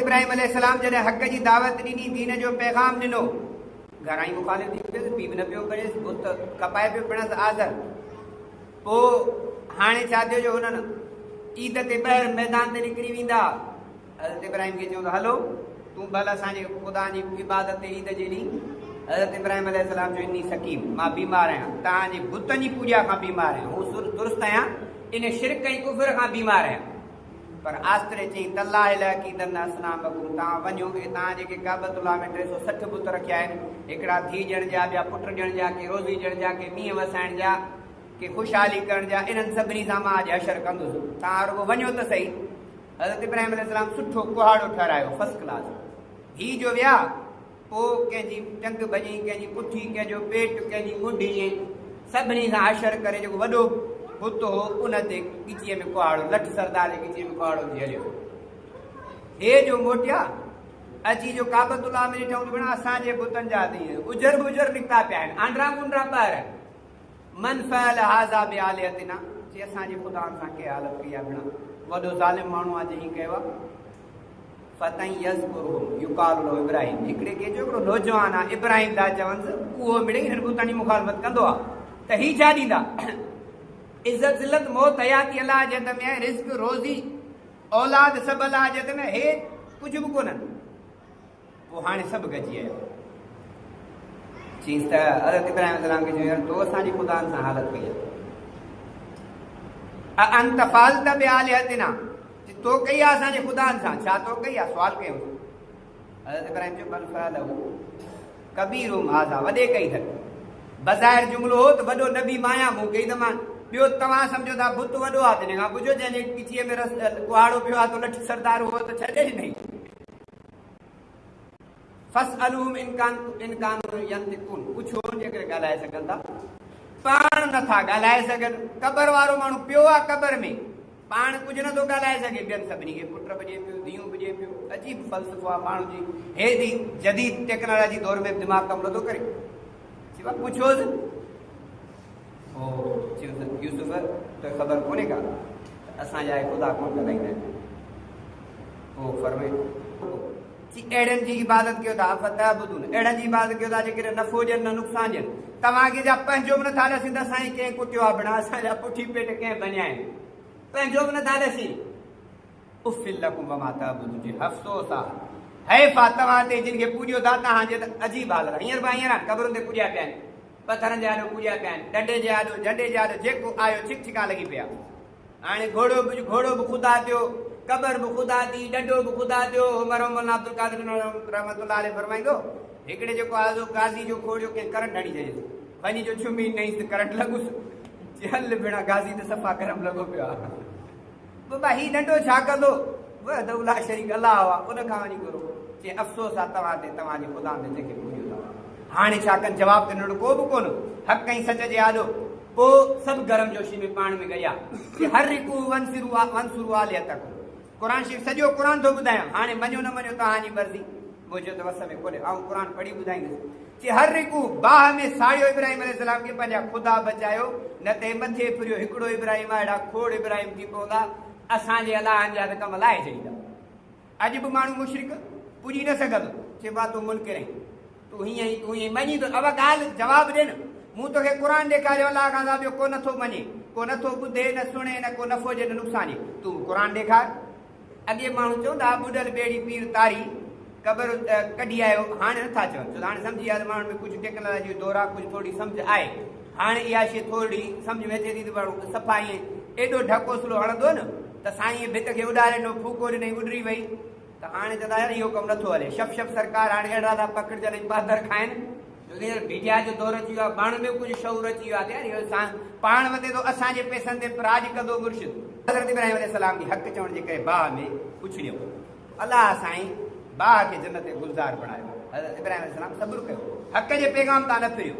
ابراهيم عليه السلام جڏهن حق جي دعوت ڏني، دين جو پيغام ڏنو، گهران ئي مخالف ٿي پيس، پيء به نه پيو ڪريس، بت کپائي پيو پڻس آزر. پوء هاڻي ڇا ٿيو جو هنن عيد تي ٻاهر ميدان تي نڪري ويندا. حضرت ابراهيم کي چيو ته هلو تون به هل اسان جي خدا جي عبادت تي عيد جي ڏينهن. حضرت ابراهيم عليه السلام چيو اني سقيم، مان بيمار آهيان، توهان جي بتن جي پوڄا کان بيمار آهيان، هو درست آهيان، ان شرڪ ۽ ڪفر کان بيمار آهيان. پر آستري چيائين، تالله لاڪيدن اصنامڪم، توهان وڃو، اهي توهان جيڪي ڪعبة الله ۾ 360 بت رکيا آهن، هڪڙا ڌيء ڄڻ جا، ٻيا پٽ ڄڻ جا، ڪي روزي ڄڻ جا، ڪي مينهن وسائڻ جا، ڪي خوشحالي ڪرڻ جا، انهن سڀني سان مان اڄ حشر ڪندس، توهان رڳو وڃو ته سهي. حضرت ابراهيم عليه السلام سٺو ڪهاڙو ٺهرايو، فرسٽ ڪلاس. هي جو ويا، پوء ڪنهن جي ٽنگ ڀڃي، ڪنهن جي پٺي، ڪنهن جو پيٽ، ڪنهن جي منڍ ائين سڀني سان حشر ڪري جيڪو وڏو بت هو ان تي ڳچيء ۾ ڪهاڙو، لٺ سردار جي ڳچيء ۾ ڪهاڙو وجهي هليو. هي جو موٽيا، اچي جو ڪعبة الله ۾ ڏٺائون ته ڀيڻا اسان جي بتن جا ته ائين اجر بجر نڪتا پيا آهن، آنڊرا گونڊرا ٻاهر آهن. من فعل هذا بالهتنا، چي اسان جي خدائن سان ڪنهن حالت ڪئي آهي ڀيڻا، وڏو ظالم ماڻهو آهي جنهن هي ڪيو آهي. فتن يذڪرهم يقال له ابراهيم، هڪڙي کي چيو هڪڙو نوجوان آهي ابراهيم ٿا چونس، اهو مڙئي هنن بتن جي مخالفت ڪندو آهي ته هي ڇا ڏيندا؟ عزت ذلت موت حياتي الله جي هٿ ۾ آهي، رزق روزي اولاد سڀ الله جي هٿ ۾ هي ڪجهه به ڪونهن. پوء هاڻي سڀ گڏجي آيا. چيس ته حضرت ابراهيم عليه السلام کي چيو يار تو اسان جي خدائن سان حالت ڪئي آهي. اانت فعلت بالهتنا، چي تو ڪئي آهي اسان جي خدائن سان، ڇا تو ڪئي آهي؟ سوال ڪيو. حضرت ابراهيم چيو بل فعله ڪبيرهم هذا، وڏي ڪئي اٿن. بظاهر جملو هو ته وڏو نبي مان آهيان، مون ڪئي ته مان ٻيو توهان سمجهو ٿا بت وڏو آهي، تنهن کان پڇو جنهن جي ڳچيء ۾ رس ڪهاڙو پيو آهي، تو لٺ سردار هو ته ڇڏي ڏنئي. فاسألوهم ان ڪانوا ينطقون، پڇو جيڪڏهن ڳالهائي سگهن ٿا. پاڻ نه ٿا ڳالهائي سگهن. قبر وارو ماڻهو پيو آ قبر ۾، پاڻ ڪجهه نه ٿو ڳالهائي سگهي، ٻين سڀني کي پٽ به ڏئي پيو، ڌيئون به ڏئي پيو. عجيب فلسفو آ ماڻهن جي هيڏي جديد ٽيڪنالاجي دور ۾ به دماغ ڪم نه ٿو ڪري. چيو پڇوس، او چيو ته يوسف توکي خبر ڪونهي ڪا ته اسان جا اهي خدا ڪونه ڳالهائيندا آهن. پوء فرمائي ٿو، چي اهڙن جي عبادت ڪيو ٿا، افتعبدون، اهڙن جي عبادت ڪيو ٿا جيڪي نه نفعو ڏين نه نقصان ڏين، توهان کي جا پنهنجو به نٿا ڏسين ته اسان کي ڪنهن ڪٽيو آهي بنا اسان جا پٺي پيٽ ڪنهن ڀڃيا آهن، پنهنجو به نٿا ڏسين. اف لڪم وما تعبدون، چي افسوس آ، حيف آ توهان تي جن کي پوڄيو ٿا، توهان جي ته عجيب حالت آ، هينئر به هينئر آهن قبرن تي پوڄيا پيا آهن، پٿرن جي آڏو پوڄيا پيا آهن، ڏنڊي جي آڏو، جهنڊي جي آڏو، جيڪو آيو ڇڪ ڇڪان لڳي پيا. هاڻي گهوڙو به گهوڙو به خدا ٿيو، قبر به خدا ٿي، ڏنڊو به خدا ٿيو. مرحوم مولانا عبدالقادر رحمة الله عليه فرمائيندو، هڪڙي جيڪو آيو سو غازي جو کوڙيو ڪنهن ڪرنٽ هڻي ڇڏيس. وڃي جو ڇمي نئيس ته ڪرنٽ لڳس. چي هل ڀيڻا غازي ته صفا گرم لڳو پيو آ. بابا هي ڏنڊو ڇا ڪندو؟ وحده لا شريڪ الله هو آ، ان کان وڃي گهرو. چي افسوس آ توهان تي، توهان جي خدائن تي جنهن کي پوڄيو ٿا. هاڻي ڇا ڪن؟ جواب ته ڏنو ڪو به ڪونه، حق ۽ سچ جي آڏو. پوء سڀ گرمجوشي ۾ پاڻ ۾ گڏيا چي حرقوه وانصروا آلهتڪم. قرآن شريف سڄو قرآن ٿو ٻڌايان، هاڻي مڃو نه مڃو توهان جي مرضي، منهنجو ته وس ۾ ڪونهي، آئون قرآن پڙهي ٻڌائيندس. چي حرقوه، باهه ۾ ساڙيو ابراهيم عليه السلام کي، پنهنجا خدا بچايو، نه ته هي مٿي ڦريو هڪڙو ابراهيم آ، اهڙا کوڙ ابراهيم ٿي پوندا، اسان جي الاهن جا ته ڪم لاهي ڇڏيندا. اڄ به ماڻهو مشرڪ پڄي نه سگهندو. چئبو آهي تون منڪر آهين، تون هيئن آهين، تون هيئن مڃين ٿو. ابا ڳالهه جواب ڏي نه. مون توکي قرآن ڏيکاريو الله کان سواء ٻيو ڪو نه ٿو مڃي، ڪو نه ٿو ٻڌي، نه سڻي، نه ڪو نفعو ڏي نه نقصان ڏي. تون به قرآن ڏيکار. اڳي ماڻهو چوندا ها ٻڏل ٻيڙي پير تاري قبر ڪڍي آيو. هاڻي نه ٿا چون، ڇو ته هاڻي سمجهي ويا ته ماڻهن ۾ ڪجهه ٽيڪنالاجي جو دور آهي، ڪجهه ٿورڙي سمجهه آهي. هاڻي اها شيء ٿورڙي سمجهه ۾ اچي ٿي ته ماڻهو صفا ائين ايڏو ڍڪوسلو هڻندو نه ته سائينء ڀت کي اڏاري ڏنو، ڦوڪو ڏنائين، اڏري وئي ته هاڻي چوندا يار اهو ڪم نٿو هلي. شف شف سرڪار هاڻي اهڙا ٿا پڪڙجن ۽ پادر کائن جو هينئر ميڊيا جو دور اچي ويو آهي، ماڻهن ۾ به ڪجهه شعور اچي ويو آهي ته يار اهو سان پاڻ وتي ٿو اسان جي پئسن تي راڄ ڪندو مرشد. حضرت ابراهيم عليه السلام کي حق چوڻ جي ڪري باهه ۾ اڇليو. الله سائين باهه کي جنت گلزار بڻايو. حضرت ابراهيم عليه السلام صبر ڪيو، حق جي پيغام تان نه ڦريو.